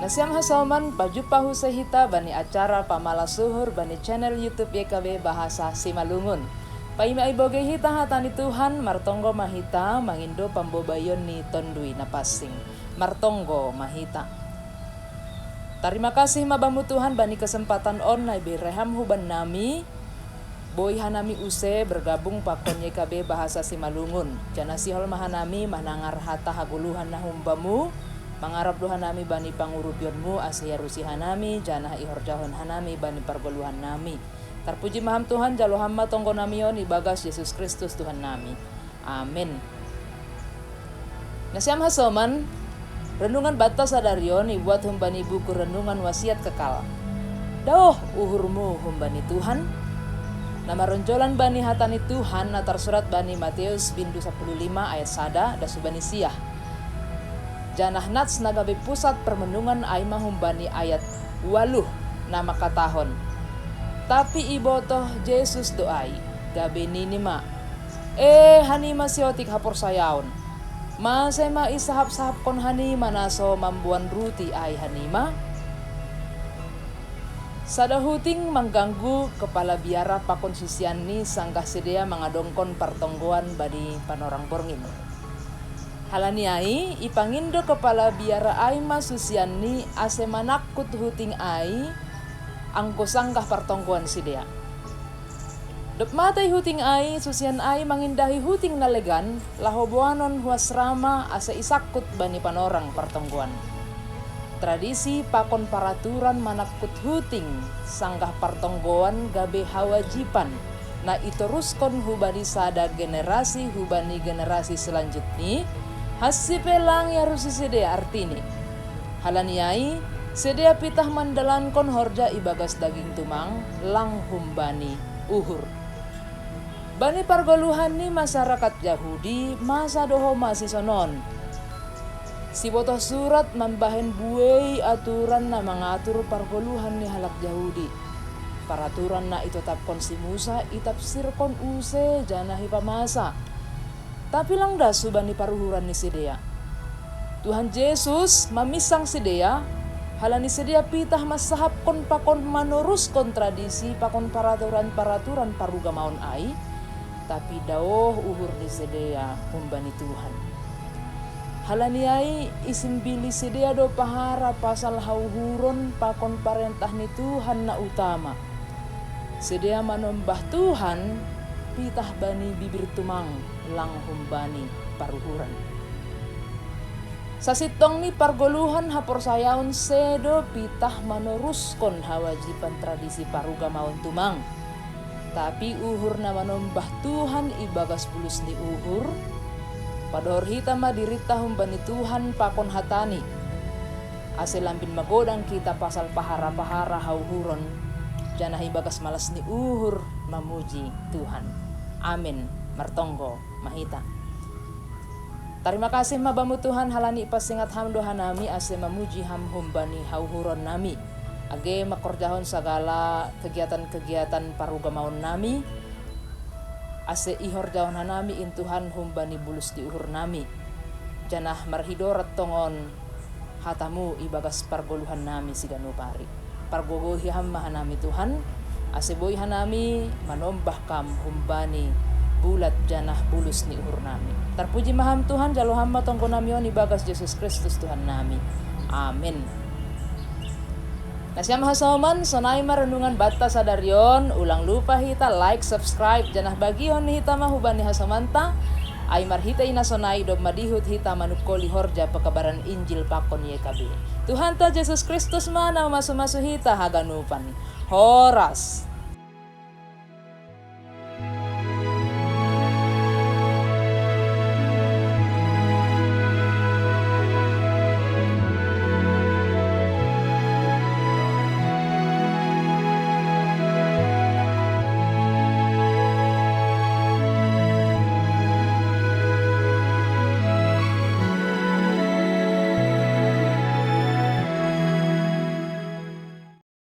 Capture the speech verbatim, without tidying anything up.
Nasiam hasoman, pajumpa huse hita bani acara pamalas uhur bani channel YouTube Y K B Bahasa Simalungun. Paima ibogei hita hata ni Tuhan, martonggo ma hita mangindo pambobaion ni Tonduy Napansing. Martonggo ma hita. Tarima kasih ma Bamu Tuhan bani kesempatan on na ibereham huban nami, boi hanami use bergabung pakon Y K B Bahasa Simalungun. Janah sihol ma hanami manangar hata hagoluhan na humbamu, mangarap do hanami bani pangurupionmu ase iarusi hanami, janah ihorjahon hanami bani pargoluhan nami. Tarpuji ma Ham Tuhan, jalo Ham ma tonggo nami on ibagas Jesus Kristus Tuhan nami. Amin. Nasiam hasoman, renungan banta sadari on ibuat humbani buku Renungan Wasiat Kekal. Daoh uhurmu humbani Tuhan. Na maronjolan bani hata ni Tuhan na tarsurat bani Matius bindu sapuluh lima ayat sada das hubani siah. Janah nats na gabe pusat parmenungan ai ma humbani ayat waluh na mangkatahon. Tapi ibotoh Jesus do ai, gabe nini ma, "Eh, hanima siotik haporsayaon! Mase ma isahap-sahapkon hanima na so mamboan ruti ai hanima?" Sada huting mangganggu kepala biara pakon susianni sanggah sidea mangadongkon partonggoan bani panorang borngin. Halani ai, ipangindo kepala biara ai ma susianni ase manangkut huting ai anggo sanggah partonggoan sidea. Dob matei huting ai, susian ai mangindahi huting na legan, laho boanon hu asrama ase isangkut bani panorang partonggoan. Tradisi pakon paraturan manangkut huting sanggah partonggoan gabe hawajiban na itoruskon hubani sada generasi hubani generasi selanjutni, hansi pe lang iarusi sidea artini. Halani ai, sidea pitah mandalankon horja ibagas daging tumang, lang humbani uhur. Bani pargoluhan ni masarakat Jahudi, masa do homa sisonon. Sibotoh surat mambahen buei aturan na mangatur pargoluhan ni halak Jahudi. Paraturan na itotapkon si Musa itapsirkon use janah ipamasa. Tapi lang das hubani paruhuran ni sidea. Tuhan Jesus maminsang sidea, halani sidea pitah mansahapkon pakon manoruskon tradisi pakon paraturan-paraturan parugamaon ai, tapi daoh uhur ni sidea humbani Tuhan. Halani ai, isimbili sidea do pahara pasal hauhuron pakon parentah ni Tuhan na utama. Sidea manombah Tuhan pitah bani bibir tumang, lang humbani paruhuran. Sasintongni pargoluhan haporsayaon sedo pitah manoruskon hawajiban tradisi parugamaon tumang. Tapi uhur na manombah Tuhan ibagas bulus ni uhur, padohor hita ma dirinta humbani Tuhan pakon hataNi, ase lambin magodang hita pasal pahara-pahara hauhuron, janah ibagas malas ni uhur mamuji Tuhan. Amin. Martonggo ma hita. Tarima kasih ma Bamu Tuhan, halani ipasingat Ham do hanami ase mamuji Ham humbani hauhuron nami, age mangkorjahon sagala kegiatan-kegiatan parugamaon nami, ase ihorjahon hanami in Tuhan humbani bulus ni uhur nami, janah marhidorat tongon hataMu ibagas pargoluhan nami siganup ari. Pargogohi Ham ma hanami Tuhan, ase boi hanami manombah Kam humbani bulat janah bulus ni uhur nami. Tarpuji ma Ham Tuhan, jalo Ham ma tonggo nami on ibagas Jesus Kristus Tuhan nami. Amin. Nasiam hasoman, sonai ma renungan banta sadari on, ulang lupa hita like, subscribe, janah bagihon hita ma hubani hasomanta, ai marhitei na sonai dob madihut hita manungkoli horja pekabaran Injil pakon Y K B. Tuhanta Jesus Kristus ma na mamasu-masu hita haganupan. Horas.